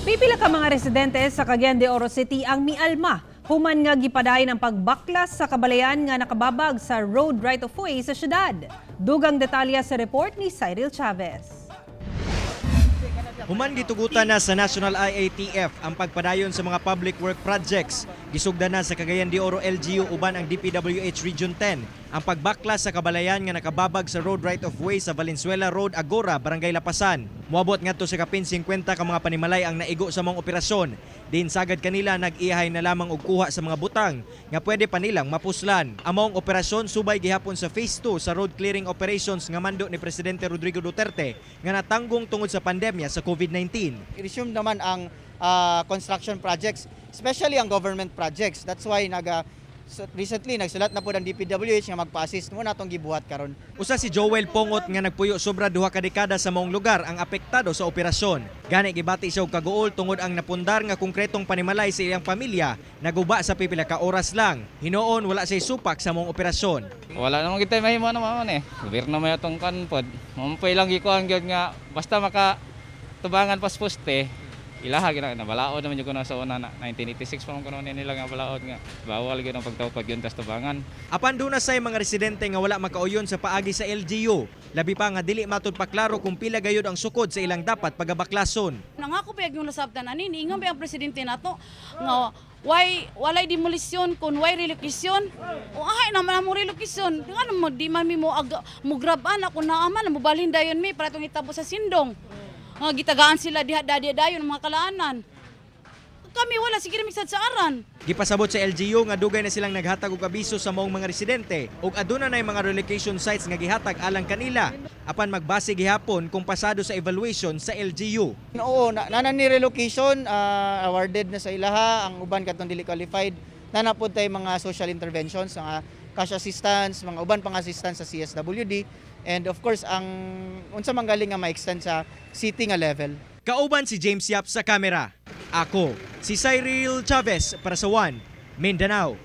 Pipila ka mga residente sa Cagayan de Oro City ang mialma human nga gipadayon ang pagbaklas sa kabalayan nga nakababag sa road right of way sa syudad. Dugang detalye sa report ni Cyril Chavez. Human gitugutan na sa National IATF ang pagpadayon sa mga public work projects. Gisugdan na sa Cagayan de Oro LGU uban ang DPWH Region 10 ang pagbaklas sa kabalayan nga nakababag sa road right of way sa Valenzuela Road, Agora, Barangay Lapasan. Moabot ngadto sa kapin 50 ka mga panimalay ang naigo sa maong operasyon. Din sagad kanila, nag-ihay na lamang og kuha sa mga butang nga pwede pa nilang mapuslan. Ang maong operasyon subay gihapon sa phase 2 sa road clearing operations nga mando ni Presidente Rodrigo Duterte nga natanggong tungod sa pandemya sa COVID-19. Resume naman ang construction projects, especially ang government projects. That's why so recently nagsulat na po ng DPWH nga magpa-assist mo natong gibuhat karon. Usa si Joel Pongot nga nagpuyo sobra 2 ka dekada sa maong lugar ang apektado sa operasyon. Gani gibati siya og kaguol tungod ang napundar nga konkretong panimalay sa iyang pamilya naguba sa pipila ka oras lang. Hinuon wala siya supak sa maong operasyon. Wala naman kita mahimo naman eh. Gobyerno may atong kanpod. Mampoy lang gikuan gyud nga basta maka tubangan pas poste ilaha gyud na balaod naman jud kuno sa una na 1986 pa man kuno nila nga balaod nga bawal gyud ang pagtawkod gyud tas tubangan. Apan duna say mga residente nga wala makauyon sa paagi sa LGU. Labi pa nga dili matud paklaro kung pila gayud ang sukod sa ilang dapat pagabaklason. Nangako pa yung nasabtan ani, niingon ba ang presidente nato nga why walay demolisyon kun why relocation? O ay naman mo relocation. Ngano mo di man mi mo ag, mo grab ana kun naa man mo balhin dayon mi para itong itabo sa Sindong. Nga gitagaan sila diha diha dayon ang mga kalaanan. Kami wala sige mi sad sa aran. Gipasabot sa LGU nga dugay na silang naghatag og abiso sa maong mga residente ug aduna nay mga relocation sites nga gihatag alang kanila apan magbase gihapon kung pasado sa evaluation sa LGU. Oo, na ni relocation awarded na sa ilaha ang uban katong dili qualified. Nana pod tay mga social interventions, mga cash assistance, mga uban pang assistance sa CSWD and of course ang unsa man galing nga ma-extend sa city nga level. Kauban si James Yap sa kamera. Ako, si Cyril Chavez para sa One Mindanao.